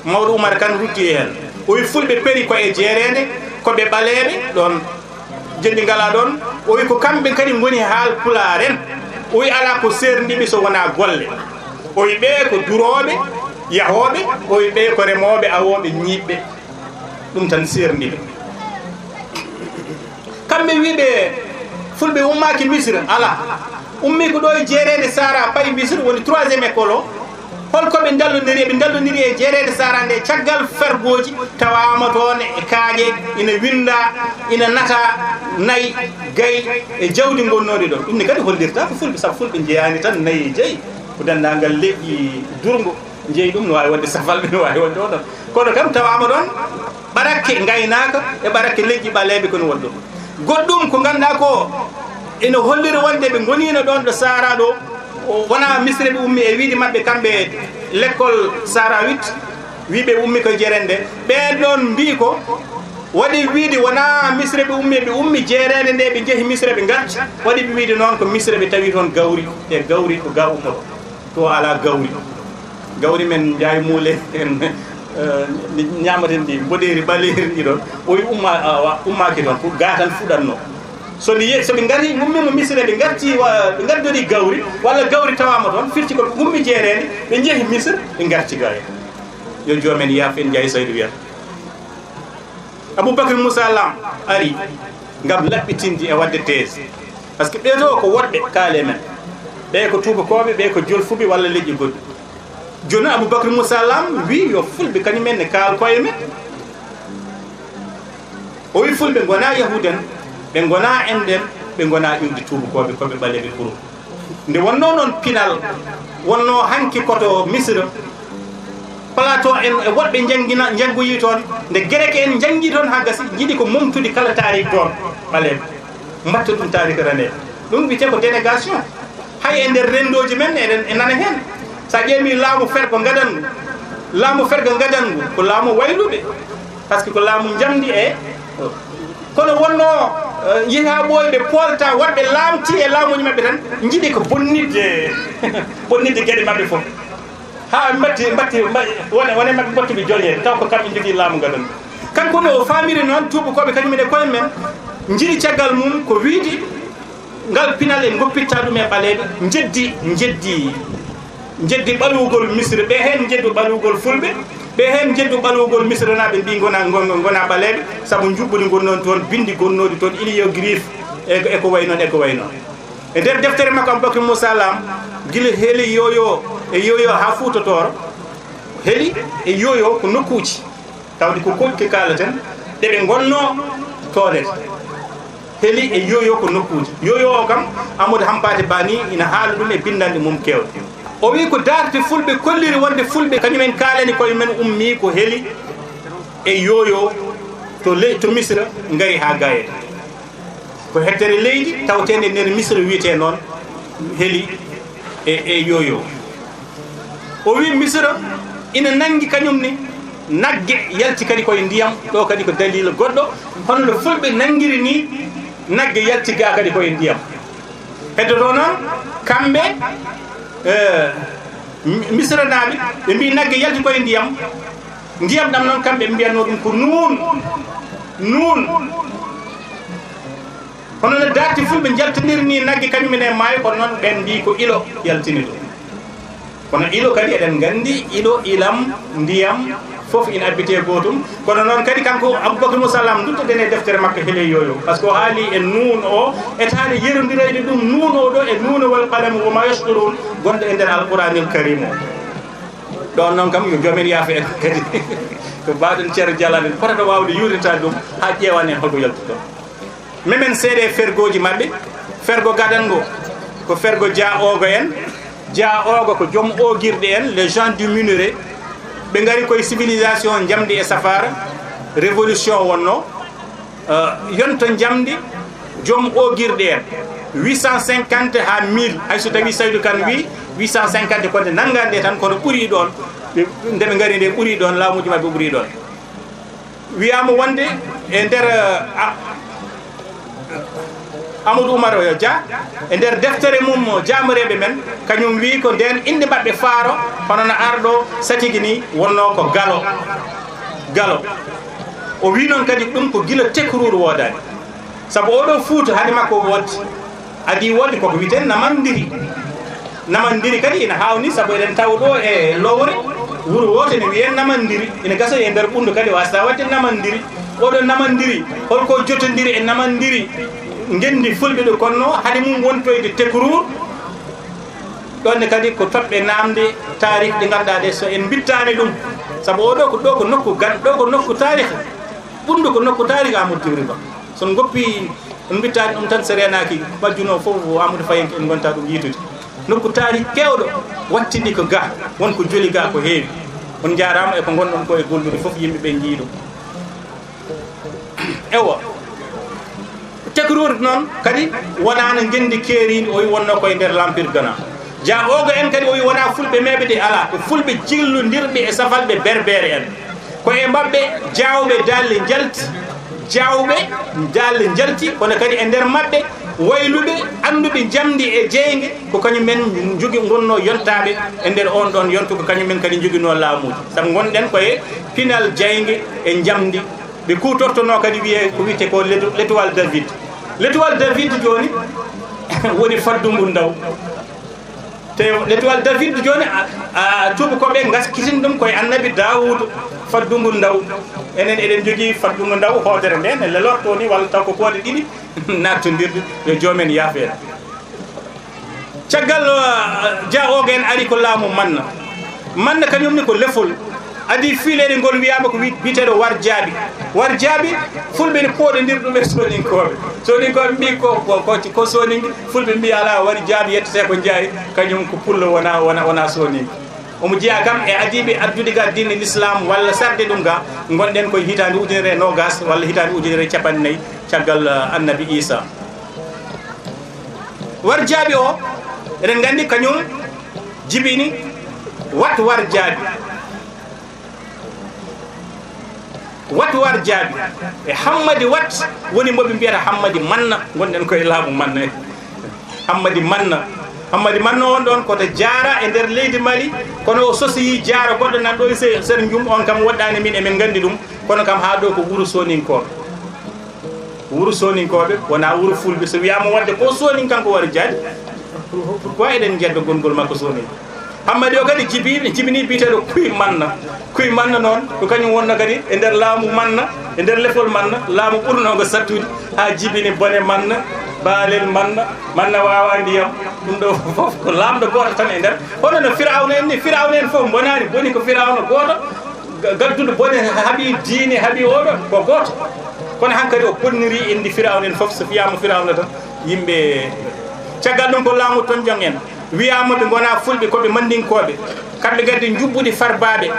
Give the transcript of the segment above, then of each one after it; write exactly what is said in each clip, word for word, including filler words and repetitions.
Mawɗo Umar Kan rutti e heen. O wi fulɓe peri ko e jeereende, ko ɓe ɓaleeɓe ɗoon, Jendi Ngala ɗoon. O wi ko kamɓe kadi ngoni haal pulaar en. O wi alaa ko seerndi ɓe so wonaa golle. O wi ɓee ko durooɓe, yahooɓe, o wi ɓee ko remooɓe, awooɓe, ñiiɓɓe. Ɗum tan seerndi ɓe. Kamɓe wiiɓe fulɓe ummaaki Misir, alaa. Ummii ko ɗo e jeereende Sahara, payi Misir, woni troisième école o. Hol ko ɓe ndallondiri? Ɓe ndallondiri e jeereende Sahara nde, caggal fergooji tawaama toon e kaaƴe, ina winnda, ina nata nayi, gayi e jawdi ngonnooɗi ɗoon. Ɗum ne kadi hollirta ko fulɓe, sabu fulɓe njeyaani tan nayi e jeyi, ko denndaangal leƴƴi durngo njeyi ɗum, no waawi wonde safalɓe, no waawi wonde onon. Kono kam tawaama ɗoon ɓarakke ngaynaaka e ɓarakke leƴƴi ɓaleeɓe ko no waɗi ɗum. Goɗɗum ko ngannduɗaa ko ina holliri wonde ɓe ngoniino ɗoon ɗo Sahara ɗo, o wonaa Misre ɓe ummi e wiide maɓɓe kamɓe l'école sahraouite, wiiɓe ummi ko jeereende. Ɓeen ɗoon mbii ko waɗi wiide wonaa Misre ɓe ummi, ɓe ummi jeereende nde ɓe njehi Misre ɓe ngarti. Waɗi ɓe wiide noon ko Misre ɓe tawi toon gawri, e gawri ko ga ummoto. To alaa gawri. Gawri men Njaay Muule en, eh, ndi ñaamaten ndi, mboɗeeri ɓaleeri ndi ɗoon. O wi umma-, a, wa-, ummaaki toon, ko ga tan fuɗatnoo. So ndi ye-, so ɓe ngari, ngummiima Misira, ɓe ngarti wa-, ɓe ngaddori gawri, walla gawri tawaama toon, firti ko ɓe ngummi jeereende, ɓe njehi Misir, ɓe ngarti ga heen. Yo joom en yaaf en, Njaay Saydu wiyata. Aboubacry Moussa Lam ari ngam laɓɓitinde e waɗde thèse. Parce que ɓee ɗoo ko woɗɓe kaale men. Ɓee ko tuubakooɓe, ɓee ko jolfuɓe walla leƴƴi goɗɗi. Jooni Aboubacry Moussa Lam wii yo fulɓe kañum en ne kaal koye men. O wii fulɓe ngonaa yahuud en, ɓe ngonaa ende en, ɓe ngonaa iwde tuubakooɓe, ko ɓe ɓaleeɓe pour. Nde wonnoo noon pinal, wonnoo hanki koto Misira, plateau en e woɗɓe njanngina, njanngoyii toon, nde Gerek en njanngii toon haa gasi, njiɗi ko momtude kala taariik toon, ɓaleeɓe mbaɗta ɗum taariik ranee. Ɗum wiyetee ko dénégation. Hay e nder renndooji men, eɗen e nana heen. So a ƴeewi laamu fergo ngadangu, laamu fergo ngadangu, ko laamu wayluɓe. Parce que ko laamu njamndi e, kono wonnoo, eh, yehaa ɓooyɓe poolta, waɗɓe laamti e laamuuji maɓɓe tan, njiɗi ko bonnitde, bonnitde geɗe maɓɓe fof. Haa mbatti, mbatti, mba-, wone, wone maɓɓe mbattuɓe jolyeede, taw ko kamɓe njogii laamu ngadangu. Kanko ne o faamiri noon tuubakooɓe kañum en e koye men, njiɗi caggal mum ko wiide, ngal pinal en ngoppitta ɗum e ɓaleeɓe, njeddi, njeddi, njeddi ɓalwugol Misira, ɓe heen njeddu ɓalwugol Fulɓe, ɓe heen njeddu ɓalwugol Misiranaaɓe mbii ngona, ngon-, ngona ɓaleeɓe, sabu njuɓɓudi ngon noon toon, binndi gonnooɗi toon, hiéroglyphe, e, e ko wayi noon, e ko wayi noon. E nder deftere makko Aboubacry Moussa Lam, gila Heli, Yoyo e Yoyo haa Fuuta Tooro, Heli e Yoyo ko nokkuuji. Tawde ko koɗki kaalaten, ɗe ɓe ngonnoo toonede. Heli e Yoyo ko nokkuuji. Yoyo o kam, Amadou Hampaate Ba ni ina haala ɗum e binndanɗe mum keewɗe. O wii ko daarti Fulɓe kolliri wonde Fulɓe kañum en kaalani koye men ummii ko Heli e Yoyo to le-, to Misira ngari haa Gayete. Ko hettere leydi tawteende nder Misira wiyetee noon Heli e, e Yoyo. O wii Misira ina nanngi kañum ni nagge yalti kadi koye ndiyam, ɗo kadi ko daliila goɗɗo, hono no Fulɓe nanngiri ni nagge yalti ga kadi koye ndiyam. Heddotoo noon kamɓe, eh, Mi-, Misiranaaɓe, ɓe mbii nagge yalti koye ndiyam, ndiyam ɗam noon kamɓe ɓe mbiyatnoo ɗum ko nuun, nuun. Hono no daarti Fulɓe njaltiniri ni nagge kañum en e maayo, kono noon ɓeen mbii ko ilo yaltini ɗum. Kono ilo kadi eɗen nganndi, ilo, ilam, ndiyam, fof ina abbitee gootum. Kono noon kadi kanko Aboubacry Moussa Lam, nduttoɗen e deftere makko Heli e Yoyo. Parce que o haali e nuun o, etaade yerondirayde ɗum nuun o ɗo e nuun wal qalam wa ma yasturun, gonɗo e nder Alquranil Karim o. Ɗoon noon kam yo joom en yaafo en kadi. Ko mbaaɗen Ceerno Jalaal en potata waawde yuurnitaade ɗum haa ƴeewan en holko yalti ɗoon. Memen seeɗa e fergooji maɓɓe. Fergo gadango ko fergo Dia Ogo en. Dia Ogo ko joom oogirɗe en, les gens du minerai. Ɓe ngari koye civilisation njamndi e safaara, révolution wonnoo. Eh, yonto njamndi joom oogirɗe en, huit cent cinquante haa mille, hay so tawii Saydu Kan wii huit cent cinquante, ko nde nanngaa nde tan, kono ɓurii ɗoon, ɓe, nde ɓe ngari nde ɓurii ɗoon, laamuuji maɓɓe ɓurii ɗoon. Wiyaama wonde e nder, eh, a-, Amadou Oumar Dia, e nder deftere mum jaamareeɓe men, kañum wiyi ko ndeen innde maɓɓe faaro, hono no arɗo satigi ni, wonnoo ko Galo. Galo. O wiyi noon kadi ɗum ko gila Tekruur woodaani. Sabu oɗo Fuuta hade makko woodde, adii woodde koko wiyetee Namandiri. Namandiri kadi ina haawni, sabu eɗen tawa ɗo e Lowre, wuro wooto ene wiyee Namandiri, ina gasa e nder Ɓunndu kadi waasata waɗde Namandiri. Oɗo Namandiri, holko jotondiri e Namandiri? Ngenndi Fulɓe ɗo konno, hade mum wontoyde Tekruur. Ɗoon ne kadi ko toɓɓe naamnde taarih ɗe ngannduɗaa ɗe, so en mbittaani ɗum, sabu oɗo ko, ɗo ko nokku gan-, ɗo ko nokku taarih. Ɓunndu ko nokku taarih Amadou Djibril Ba. So en ngoppi, en mbittaani ɗum tan, so reenaaki, majjunoo fof Amadou Fayenke en ngonta ɗum yiitude. Nokku taarih keewɗo wattidi ko ga, won ko joli ga ko heewi. On njaaraama e ko ngonɗon ko e gollude fof, yimɓe ɓe njii ɗum. Ewa. Tekruur noon kadi wonaano ngenndi keeriindi, o wi wonnoo koye nder l'Empire Ghana. Dia Ogo en kadi o wi wonaa Fulɓe meeɓe de, alaa, ko Fulɓe jillondirɓe e safalɓe Berbere en. Ko e maɓɓe jaawɓe daalle njalti, jaawɓe daalle njalti, kono kadi e nder maɓɓe wayluɓe, annduɓe njamndi e jeynge, ko kañum men njogi, ngonnoo yontaaɓe e nder oon ɗoon yontu, ko kañum men kadi njoginoo laamuuji. Sabu ngonɗen koye pinal jeynge e njamndi. Ɓe kuutortonoo kadi wiyee ko wiyetee ko l'éto-, l'étoile David. L'étoile David jooni woni faddungu ndaw. Te l'étoile David jooni, a, a, tuubakooɓe ngaskitini ɗum koye Annabi Daawuud, faddungu ndaw. Enen eɗen njogii faddungu ndaw, hoodere nde ne lelortoo ni, walla taw ko koode ɗiɗi nattondirɗe, yo joom en yaafo en. Caggal, uh, Dia Ogo en ari ko laamu Manna. Manna kañum ni ko lefol. Adii fiileede ngol wiyaama ko wi-, wiyeteeɗo War Jaabi. War Jaabi, Fulɓe ne pooɗondiri ɗum e Sooninkooɓe. Sooninkooɓe mbii ko, ko, ko, ko Sooninke, Fulɓe mbii alaa, War Jaabi yettetee ko Njaay, kañum ko Pullo, wonaa, wonaa, wonaa Sooninke. Omo jeyaa kam e adiiɓe addude ga diine l'islam walla sarde ɗum ga, ngonɗen koye hitaande ujunere e noogas walla hitaande ujunere e capanɗe nayi caggal, uh, Annabi Iisaa. War Jaabi o, eɗen nganndi kañum jibini Wat War Jaabi. Wat War Jaabi e Hammadi Wat woni mo ɓe mbiyata Hammadi Manna, ngonɗen koye laamu Manna. Hammadi Manna. Hammadi Manna on ɗoon ko to Jaara e nder leydi Mali, kono o sosoyi Jaara goɗɗo nan ɗo e se-, Sernjum, on kam woɗɗaani min, emin nganndi ɗum, kono kam haa ɗo ko wuro Sooninkooɓe. Wuro Sooninkooɓe, wonaa wuro Fulɓe. So wiyaama waɗde ko Soonin kanko War Jaabi, pourquoi eɗen njedda gonngol makko Soonin? Hammadi o kadi jibi-, jibini biyeteeɗo Kuy Manna. Kuy Manna noon, ko kañum wonno kadi e nder laamu Manna, e nder lefol Manna, laamu ɓurnoogo sattude, haa jibini Bone Manna, Baalel Manna, Manna waawaa ndiyam. Ɗum ɗo fof ko laamɗo gooto tan e nder. Hono no Firawna en ni, Firawna en fof mbonaani, boni ko Firawna gooto. Ga-, gadduɗo bone, haaɓi diine, haaɓi oɗo, ko gooto. Kono hankadi o bonniri inde Firawna en fof, so wiyaama Firawna tan, yimɓe, caggal ɗum ko laamu Tonjon en. Wiyaama ɓe ngonaa Fulɓe, ko ɓe Mandinkooɓe. Kamɓe gaddi njuɓɓudi Farbaaɓe.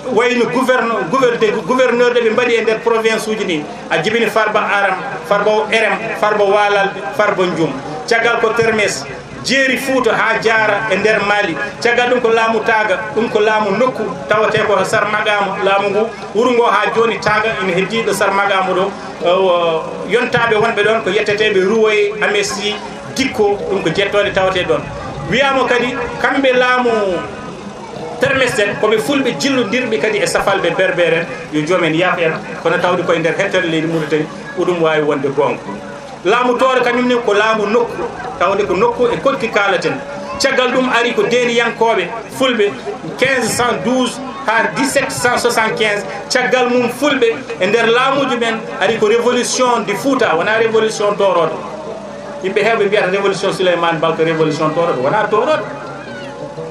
Wayno gouverne-, gouverne-, gouverneur ɗe ɓe mbaɗi e nder province uji ɗi. A jibini Farba Aram, Farba Erem, Farba Walalɓe, Farba Njum. Caggal ko Termes. Jeeri Fuuta haa jaara e nder Mali. Caggal ɗum ko laamu Taaga, ɗum ko laamu nokku, tawatee ko Sarmagaama, laamu ngu, wuro ngo haa jooni Taaga ina heddii ɗo Sarmagaama ɗo. Eh, wo-, yontaaɓe wonɓe ɗoon ko yetteteeɓe Ruwoye, Amesi, Dikko, ɗum ko jettooɗe tawatee ɗoon. Wiyaama kadi, kamɓe laamu Termes en, ko ɓe Fulɓe jillondirɓe kadi e safalɓe Berbere en, yo joom en yaaf en, kono tawde koye nder hettere leydi Muritani, ko ɗum waawi wonde goonga. Laamu Tooro kañum ne ko laamu nokku, tawde ko nokku e koɗki kaalaten. Caggal ɗum ari ko deeniyankooɓe Fulɓe quinze cent douze haa dix-sept cent soixante-quinze. Caggal mum Fulɓe e nder laamuuji men ari ko révolution de Fouta, wonaa révolution Tooroodo. Yimɓe heewɓe mbiyata révolution Souleymane Baal ko révolution Tooroodo, wonaa Tooroodo.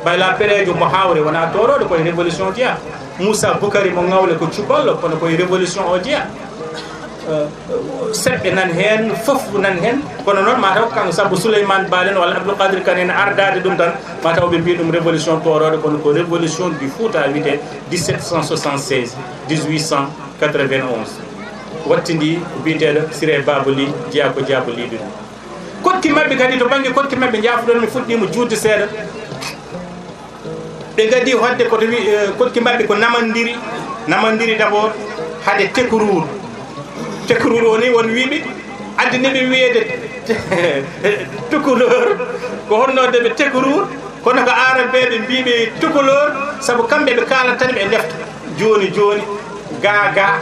Bayla Perejo mo Hawre wonaa Tooroodo, ko e révolution jeyaa. Moussa Boukari mo Ngawle ko cuballo, kono ko e révolution o jeyaa. Eh, seɓɓe nan heen, fof nan heen, kono noon ma taw ko kanko, sabu Souleymane Baal en walla Abdoul Kadir Kane en ardaade ɗum tan, ma taw ɓe mbiya ɗum révolution Tooroodo, kono ko révolution du Fouta wiyetee dix-sept cent soixante-seize, dix-huit cent quatre-vingt-onze. Wattidi ko biyeteeɗo Siré Baba Ly, jeyaa ko Diabo Ly ɗum. Koɗki maɓɓe kadi, to bannge koɗki maɓɓe, njaafoɗon mi fuɗɗiima juutde seeɗa. Ɓe ngaddi hoɗde ko to wi-, eh, koɗki maɓɓe ko Namandiri, Namandiri d'abord, hade Tekruur. Tekruur o ni won wiiɓe, addani ɓe wiyeede Tukulóor, ko honno de ɓe tekuruur, kono ko aarabeeɓe mbiiɓe tukulóor, sabu kamɓe ɓe kaalata tan ɓe ndefta jooni jooni, gaa gaa,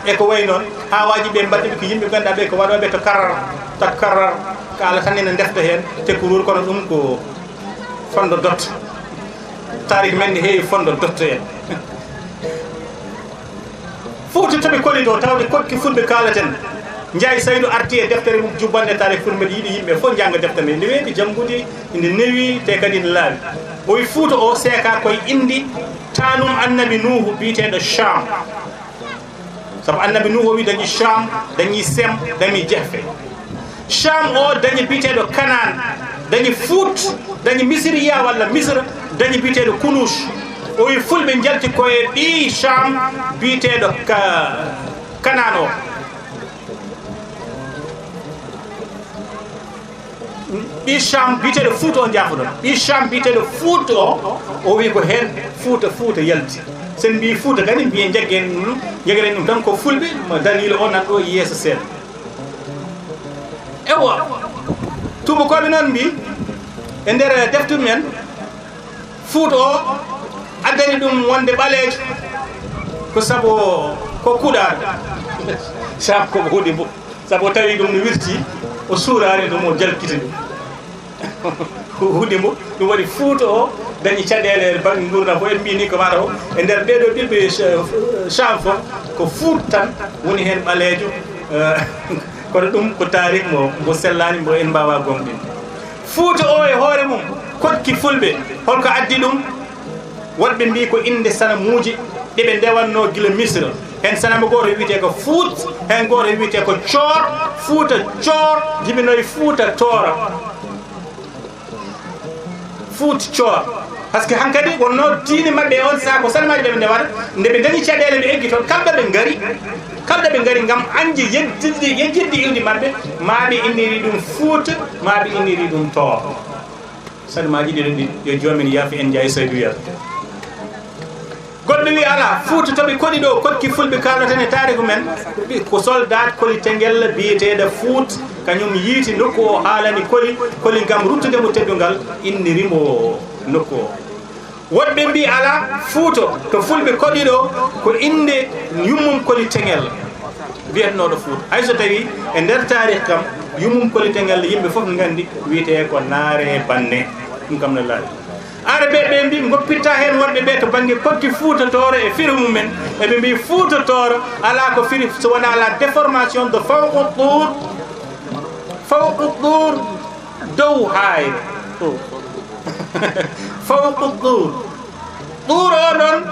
e ko wayi noon. Haa waaji ɓe mbaɗi ɓe ko yimɓe ngannduɗaa ɓe ko waɗooɓe to karar, to karar, kaala tan ene ndefta heen tekuruur, kono ɗum ko fondo dot. Tarik men ne heewi fondo dot heen. Fuuta to ɓe koli ɗo, tawde koɗki fulɓe kaalaten. Njaay Saydu arti e deftere mum Jubbannde Taarih Fulɓe, mbeɗa yiɗi yimɓe fof njannga deftere nde. Nde weeti janngude, nde newi, te kadi nde laaɓi. O wi Fuuta o seeka koye inndi taanum Annabi Nuuhu biyeteeɗo Cham. Sabu Annabi Nuuhu o wi dañi Cham, dañi Sem, dañi Jehfe. Cham o dañi biyeteeɗo Kanaan, dañi Fuut, dañi Misiriya walla Misra, dañi biyeteeɗo Kunuus. O wi fulɓe njalti koye ɓii Cham biyeteeɗo Ka-, Kanaan o. Ɓii Cham biyeteeɗo Fuut o, njaafoɗon. Ɓii Cham biyeteeɗo Fuut o, o wi ko heen Fuuta, Fuuta yalti. Sen mbii Fuuta kadi mbiyen njaggen, njaggen ɗum tan ko fulɓe, ma daliila o nan ɗo yeeso seeɗa. Ewa, tuubakooɓe noon mbii e nder defte mumen, Fuuta o addani ɗum wonde ɓaleejo ko sabu ko kuɗaaɗo. Sabu ko huɗi mbo, sabu o tawi ɗum no wirti, o suuraani ɗum, o jalkiti ɗum. Ko huɗi mbo, ɗum waɗi Fuuta o dañi caɗeele e bannge nguurndam fof. En mbii ni ko maɗa o, e nder ɓeeɗo ɓiɓɓe Ch-, Cham fof, ko Fuut tan woni heen ɓaleejo. Eh, kono ɗum ko tarik mo, mbo sellaani, mbo en mbaawaa gomɗinde. Fuuta o e hoore mum, koɗki fulɓe, holko addi ɗum? Woɗɓe mbii ko innde sanamuuji ɗe ɓe ndewatnoo gila Misra. Heen sanamu gooto wiyetee ko Fuut, heen gooto wiyetee ko Coor. Fuuta Coor jibinoyi Fuuta Tooro. Fuut Coor. Par ce que hankadi wonnoo diine maɓɓe on saha ko sanamaaji ɗe ɓe ndewata, nde ɓe dañi caɗeele ɓe eggi toon, kala ɗo ɓe ngari, kala ɗo ɓe ngari ngam añde yejjitde, yejjitde iwdi maɓɓe, maa ɓe inniri ɗum Fuuta, maa ɓe inniri ɗum Tooro. Sanamaaji ɗiɗo ɗi, yo joomen yaafu en, Njaay Saydu Yero. Goɗɗo wi alaa, Fuuta to ɓe koɗi ɗo, koɗki fulɓe kaalata e taariku men, ko soldat koli Tengel biyeteeɗo Fuut, kañum yiiti nokku o, haalani koli, koli ngam ruttude mo teddungal, inniri mo nokku o. Woɗɓe mbii alaa, Fuuta to fulɓe koɗi ɗo, ko innde yummum koli Tengel biyetnooɗo Fuuta. Hay so tawii e nder taarih kam, yummum koli Tengel yimɓe fof nganndi wiyetee ko Naare Banne. Ɗum kam no laaɓi. Aarabeeɓe ɓe mbii, ngoppitta heen woɗɓe ɓe to bannge koɗki Fuuta Tooro e firo mum en. Eɓe mbii Fuuta Tooro alaa ko firi so wonaa la déformation de fawqu tuur. Fawqu tuur, dow haayre. Fawqu tuur. Tuur o ɗon,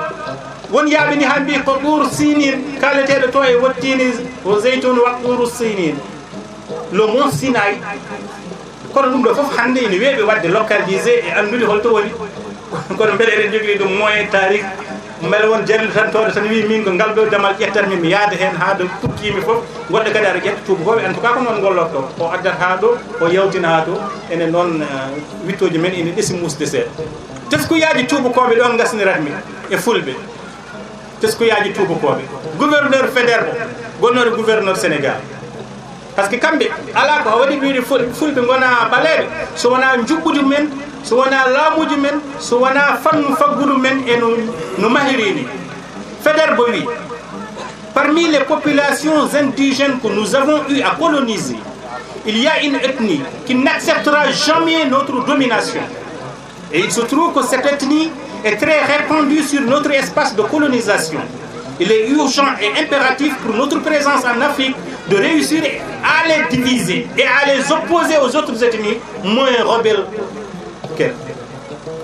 won yaaɓe ni haa mbii ko tuur Siniin, kaaleteeɗo to e wottiini o Zeytun wa tuuru Siniin. Le mont Sinaï. Kono ɗum ɗo fof hannde ina weeɓi waɗde localisé e anndude holto woni. Kono mbele eɗen njogii ɗum moyen tarik, mbele won jariiɗo tan tooɗo tan wii min ko ngal ɗo damal ƴettat mi, mi yaada heen haa ɗo pukkimi fof. Goɗɗo kadi aɗa ƴetta tuubakooɓe, en tout cas ko noon ngollorto. O addat haa ɗo, o yawtina haa to. Enen noon, eh, wittooji men ina ɗesi muusde seeɗa. Teskuyaaji tuubakooɓe ɗo ngasnirat mi e fulɓe. Teskuyaaji tuubakooɓe. Gouverneur Faidherbe, gonnooɗo gouverneur Sénégal. Par ce que kamɓe, alaa ko waɗi ɓe wiide ful-, fulɓe ngona ɓaleeɓe, so wonaa njuɓɓudi men, so wonaa laamuuji men, so wonaa fannu faggudu men e no, no mahiri ni. Faidherbe wi, parmi les populations indigènes que nous avons eu à coloniser, il y a une ethnie qui n'acceptera jamais notre domination. Et il se trouve que cette ethnie est très répandue sur notre espace de colonisation. Il est urgent et impératif pour notre présence en Afrique de réussir à les diviser et à les opposer aux autres ethnies moins rebelles qu'elles.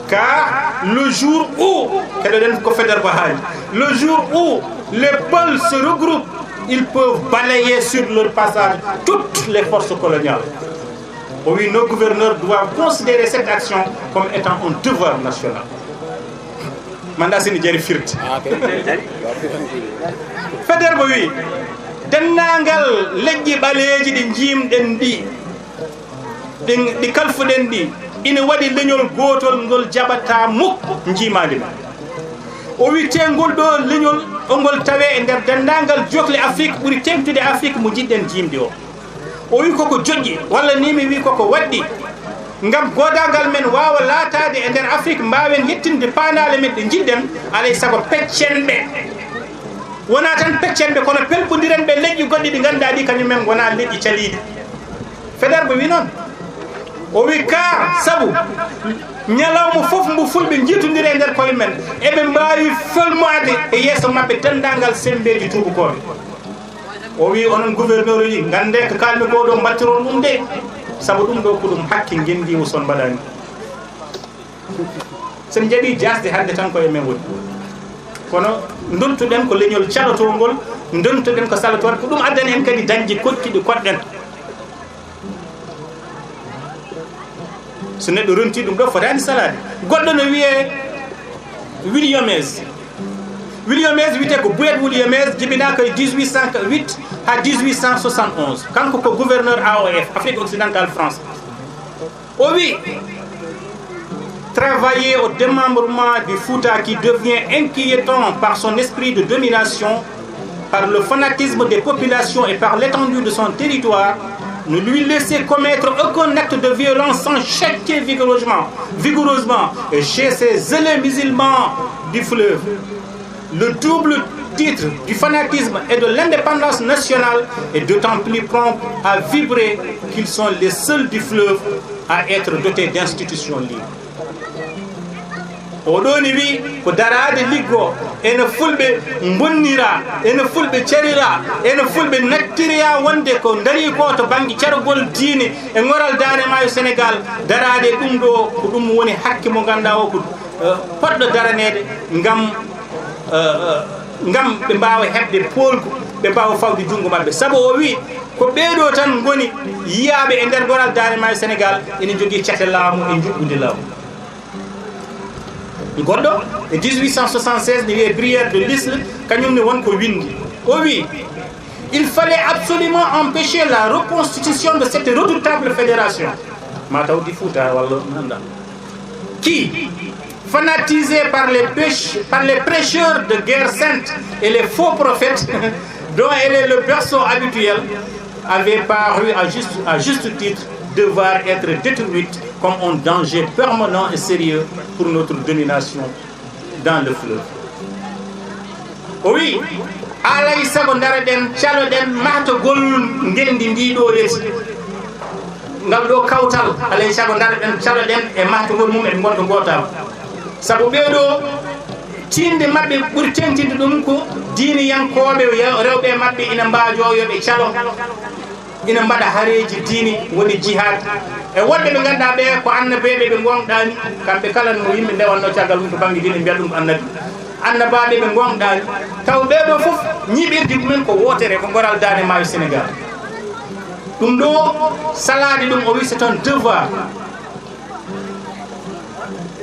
Car le jour où, keɗoɗen ko Faidherbe haali, le jour où les Peuls se regroupent, ils peuvent balayer sur leur passage toutes les forces coloniales. O wi, nos gouverneurs doivent considérer cette action comme étant un devoir national. Manda sini jari firti. Faidherbe wi, denndaangal leƴƴi ɓaleeji ɗi njiimɗen ɗi, ɗi, ɗi kalfuɗen ɗi, ina waɗi leñol gootol ngol jaɓata muk njiimaandi ma. O wi, te ngol ɗo leñol, ongol tawe e nder denndaangal jokle Afrique ɓuri teeŋtude Afrique mo njiɗɗen jiimde o. O wi koko joƴƴi, walla ni mi wi koko waɗɗi, ngam goodaagal men waawa laataade e nder Afrik, mbaawen yettinde paandaale men ɗe njiɗɗen, alay sago peccen ɓe. Wonaa tan peccen ɓe, kono pelɓondiren ɓe leƴƴi goɗɗi ɗi ngannduɗaa ɗi kañum en ngonaa leƴƴi caliiɗi. Faidherbe wi noon. O wi ka sabu ñalawma fof mbo fulɓe njiitondiri e nder koye men, eɓe mbaawi felmaade e yeeso maɓɓe denndaangal semmbeeji tuubakooɓe. O wi, onon gouverneur uji, nganndee ko kaalmi ko ɗo, mbattiron ɗum de, sabu ɗum ɗo ko ɗum hakke ngenndiiwu son mbaɗaani. Sen njaɓi jaasde hannde tan ko e men woni. Kono ndontuɗen ko leñol calotoo ngol, ndontuɗen ko salotoo, ko ɗum addani en kadi dañde koɗki ɗi koɗɗen. So neɗɗo ronti ɗum ɗo, fotaani salaade. Goɗɗo no wiyee Williamez. Williamez wiyetee ko Boyd Williamez, jibinaa ko e dix-huit cent huit haa dix-huit cent soixante-onze. Kanko ko gouverneur A O F, Afrique Occidentale France. O wi, travailler au démembrement du Fouta qui devient inquiétant par son esprit de domination, par le fanatisme des populations et par l'étendue de son territoire, ne lui laisser commettre aucun acte de violence sans châtier vigoureusement, vigoureusement et chez ses zélés musulmans du fleuve. Le double titre du fanatisme et de l'indépendance nationale est d'autant plus prompt à vibrer qu'ils sont les seuls du fleuve à être dotés d'institutions libres. Oɗo ni wi ko daraade liggo, ene fulɓe mbonnira, ene fulɓe carira, ene fulɓe nattiriya wonde ko ndarii ko to bannge cargol diine e ngoral Daande Maayo Senegaal, daraade ɗum ɗo ko ɗum woni hakke mo ngannduɗaa o ko, eh, poɗɗo daraneede ngam, eh, eh, ngam ɓe mbaawa heɓde poolgu, ɓe mbaawa fawde junngo maɓɓe. Sabu o wi ko ɓeeɗo tan ngoni yiyaaɓe e nder ngoral Daande Maayo Senegaal ene njogii cate laamu e njuɓɓudi laamu. Goɗɗo e dix-huit cent soixante-seize ne wiyee Brière de l'Isle, kañum ne won ko winndi. O wi, il fallait absolument empêcher la reconstitution de cette redoutable fédération. Ma taw di Fouta walla nanda. Qui, fanatisée par les pêche-, par les prêcheurs de guerre sainte et les faux prophètes dont elle est le berceau habituel, avait paru à juste, à juste titre devoir être détruite comme un danger permanent et sérieux pour notre domination dans le fleuve. O wi, alay sago ndaroɗen, caloɗen mahtagol ngenndi ndi ɗo leydi. Ngal ɗo kawtal, alay sago ndaroɗen, caloɗen e mahtagol mum e ngonka gootal. Sabu ɓee ɗo, tiinde maɓɓe ɓuri teŋtinde ɗum ko diiniyankooɓe, rewɓe maɓɓe ina mbaajo yo ɓe calo, ina mbaɗa hareeji diine, woni jihaad. E woɗɓe ɓe ngannduɗaa ɓe ko annabeeɓe ɓe ngoongɗaani, kamɓe kala no yimɓe ndewanno caggal mum to bannge diine, mbiya ɗum ko annabi. Annabaaɓe ɓe ngoongɗaani, taw ɓee ɗo fof ñiiɓirde mumen ko wootere, ko ngoral Daande Maayo Senegaal. Ɗum ɗo salaade ɗum, o wi c'est un devoir.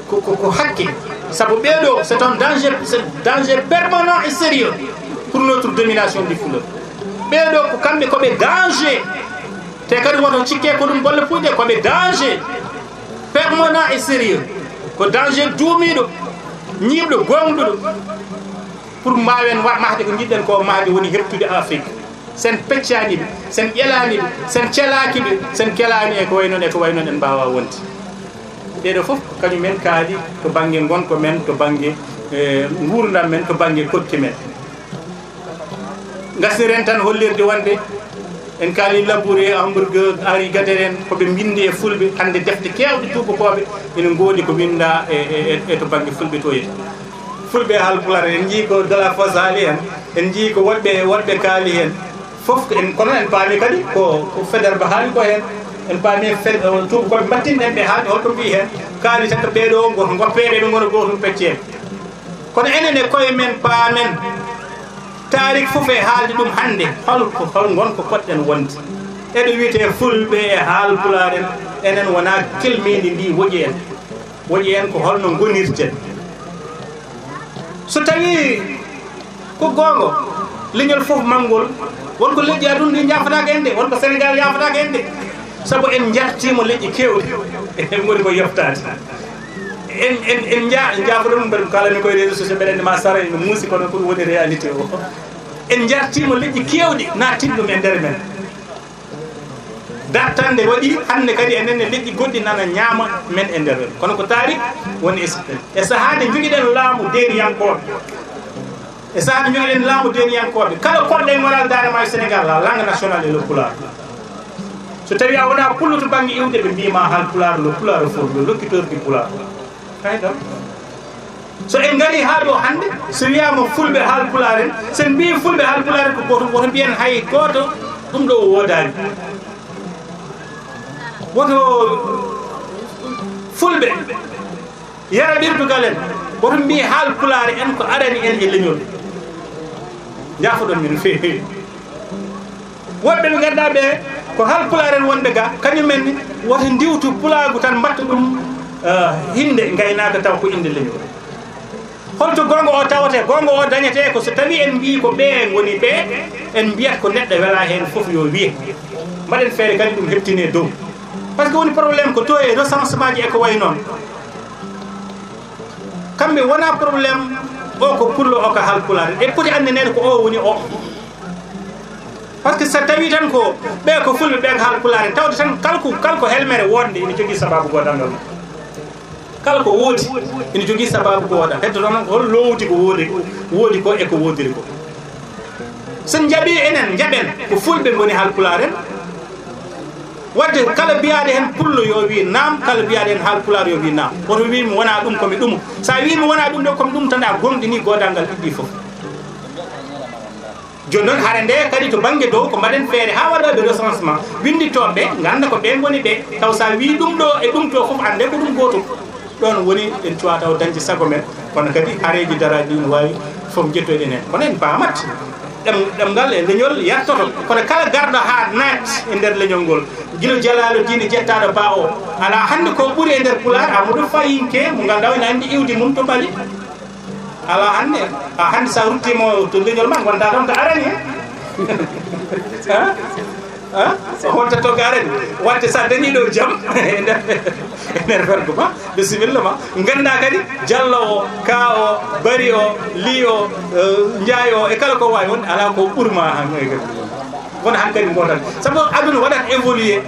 Ko, ko, ko hakke. Sabu ɓee ɗo, c'est un danger, c'est un danger permanent et sérieux pour notre domination du fleuve. Ɓee ɗo ko kamɓe ko ɓe danger. Te kadi woto cikke ko ɗum bolle puyɗe, ko ɓe danger permanent et sérieux. Ko danger duumiiɗo, ñiiɓɗo, gooŋɗuɗo. Pour mbaawen wa-, mahde ko njiɗɗen ko mahde, woni heɓtude Afrique. Sen peccaani ɓe, sen ƴelaani ɓe, sen celaaki ɓe, sen kelaani e ko way noon, e ko way noon en mbaawaa wonde. Ɗee ɗo fof kañum en kaali to bannge ngonka men, to bannge, eh, nguurndam men, to bannge koɗki men. Ngasniren tan hollirde wonde en kaali Labouré, Hamburg, Henri Gader en, ko ɓe mbinndi e fulɓe. Hannde defte keewɗe tuubakooɓe ina ngoodi ko winndaa e, e, e, e to bannge fulɓe to yetta. Fulɓe e Haalpulaar, en njii ko De La Fosse haali heen, en njii ko woɗɓe, woɗɓe kaali heen. Fof ko en, kono en paami kadi ko, ko Faidherbe haali ko heen. En paami Fed-, tuubakooɓe mbattinɗen ɓe haali holko mbii heen. Kaali tan ko ɓee ɗo ngo-, ngoppeeɓe, ɓe ngona gootum pecceeɓe. Kono enen e koye men paamen. Taariik fof e haalde ɗum hannde, hol ko, hol ngonka poɗɗen wonde? Eɗo wiyetee Fulɓe e Haalpulaar en, enen wonaa kelmeendi ndi woƴi en. Woƴi en ko holno ngonirten. So tawii ko goonga, leñol fof manngol, won ko leƴƴi aduna ɗi njaafataake en de, won ko Senegaal yaafotaake en de. Sabu en njartiima leƴƴi keewɗi, en ngoni ko yoftaade. En, en, en nja-, en njaafoto ɗum, mbeɗa kaalani koye réseaux sociaux, mbeɗa anndi ma sara ene muusi, kono ko ɗum woni réalité o. En njartiima leƴƴi keewɗi, naattin ɗum e nder men. Dartande waɗi hannde kadi enen e leƴƴi goɗɗi nana ñaama men e nder. Kono ko tarik woni e sahade jogiɗen laamu deeniyankooɓe. E sahade jogiɗen laamu deeniyankooɓe. Kala koɗɗo e moral daande maayo Sénégal, la langue nationale et le pulaar. So tawi a wona pullo to bannge iwde, ɓe mbima hal pulaar, le pulaar fof, le locuteur du pulaar. Kay ɗon. So en ngari haa ɗo hannde, so wiyaama fulɓe hal pulaar en, so en mbii fulɓe hal pulaar en ko gooto, woto mbiyen hay gooto ɗum ɗo woodaani. Woto fulɓe yara ɓirdugal en, woto mbii hal pulaar en ko arani en e leñol. Njaafoɗon min feewi. Woɗɓe ɓe ngannduɗaa ɓe ko hal pulaar en wonɓe ga, kañum en woto ndiwtu pulaagu tan mbatta ɗum, eh, hinnde ngaynaaka taw ko innde leñol. Holto goonga o tawete? Goonga o dañete ko so tawi en mbii ko ɓee ngoni ɓee, en mbiyat ko neɗɗo wela heen fof yo wiye. Mbaɗen feere kadi ɗum heɓtine dow. Par ce que woni problème ko to e recensement ji e ko wayi noon. Kamɓe wona problème o ko pullo o ko hal pulaar. E poti anndineede ko o woni o. Par ce que so tawi tan ko ɓee ko fulɓe, ɓee ko hal pulaar, tawde tan kala ko, kala ko helmere wonde ina jogii sababu godangal mum. Kala ko woodi ina jogii sababu ko waɗa. Heddoto noon ko hol lowdi ko woodi, woodi ko e ko woodiri ko. So en njaɓi enen, njaɓen ko fulɓe ngoni hal pulaar en. Wadde kala biyaaɗo heen pullo yo wi naam, kala biyaaɗo heen hal pulaar yo wi naam. Woto wi mi wona ɗum ko mi ɗum. So a wi mi wona ɗum ɗo ko mi ɗum tan a gomɗini godangal ɗiɗɗi fof. Jooni noon hare nde kadi to bannge dow ko mbaɗen feere haa waɗooɓe recensement winnditooɓe ɓe ngannda ko ɓe ngoni ɓe. Taw so a wi ɗum ɗo e ɗum to fof annde ko ɗum gootum. Ɗoon woni en cuwaa taw dañde sago men, kono kadi hareeji daraaɗi ɗi no waawi fof njettoyɗen heen. Kono en paamat ɗem-, ɗemngal e leñol yartoto. Kono kala garɗo haa naat e nder leñol ngol, gila Jalaalu Diine jettaaɗo Ba o, alaa hannde ko ɓuri e nder pulaar Amadou Fayinke mo ngannduɗaa ina anndi iwdi mum to Mali. Alaa hannde, a hannde so a ruttiima to leñol ma ngonta toon ko arani. Ha? Ha? Wonta to garani. Watte sa dañi ɗo jam e nder, e nder fergo ma, bisimilla ma. Ngannda kadi Jallo o, Ka o, Bari o, Li o, eh, Njaay o, e kala ko wawi wonde, ala ko ɓurma han e kadi. Wona han kadi gotal. Sabu aduna waɗat évoluer.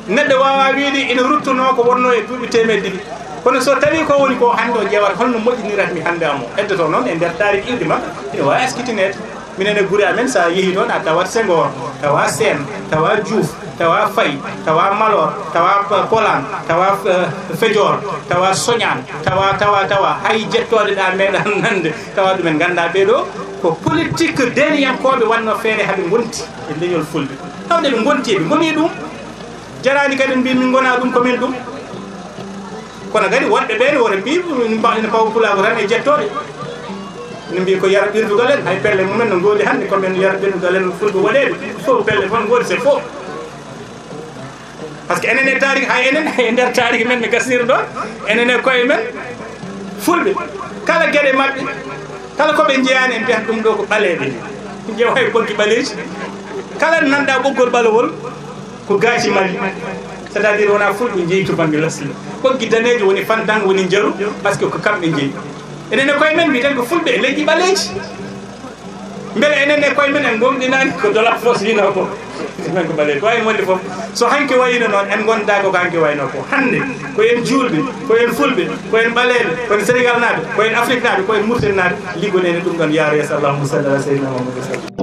Neɗɗo wawa wiide ina ruttuno ko wonno e duuɓi teemedde ɗiɗi. Kono so tawi ko woni ko hannde o ƴeewata holno moƴƴinirat mi hannde am o. Heddoto noon e nder taariki iwdi ma, ina wawi askitineede. Minen e gure amen, so a yehii toon, a tawat Senghor, tawa Seen, tawa Juuf, tawa Fay, tawa Malor, tawa P-, Polaan, tawa, eh, Fejoor, tawa Soñaan, tawa, tawa, tawa, hay jettooɗe ɗa meeɗa nande, tawa ɗumen. Ngannda ɓee ɗo ko politique deeniyankooɓe waɗno feere haɓe ngonti e leñol fulɓe. Tawde ɓe ngonti, ɓe ngoni ɗum. Jaraani kadi mbi min ngona ɗum ko min ɗum. Kono kadi woɗɓe ɓe ne woto mbi min mba-, ene pawa pulaagu tan e jettooɗe. Ne mbi ko yara ɓirdugal en, hay pelle mumen no ngoodi hannde ko men yara ɓirdugal en fulɓe woɗeeɓe. Fof pelle fof ngoodi, c'est faux. Par ce que enen e taariki, hay enen e nder taariki men mi gasniri ɗon, enen e koye men fulɓe. Kala geɗe maɓɓe, kala ko ɓe njeyaani en mbiyata ɗum ɗo ko ɓaleeɓe. Njeewa e ɓoggi ɓaleeji. Kala nanɗa ɓoggol ɓalewol, ko gaaci Mali, c'est-à-dire wona fulɓe jeeyi to bannge lasli. Ɓoggi daneejo woni Fantan, woni Njaru, par ce que ko kamɓe jeeyi. Enen e koye men mbiyeten ko fulɓe e leƴƴi ɓaleeji. Mbele enen e koye men en gomɗinaani ko Dola Fos wino ko? Men ko ɓaleeji. Ko wayi wonde fof, so hanki wayino noon, en ngonda ko hanki wayno ko. Hannde, ko en juulɓe, ko en fulɓe, ko en ɓaleeɓe, ko en Senegal naaɓe, ko en Afrique naaɓe, ko en Mauritanie naaɓe, liggoɗen e ɗum ɗon yaaro yeeso. Allahumma salli ala sayyidina Muhammad wa sallam.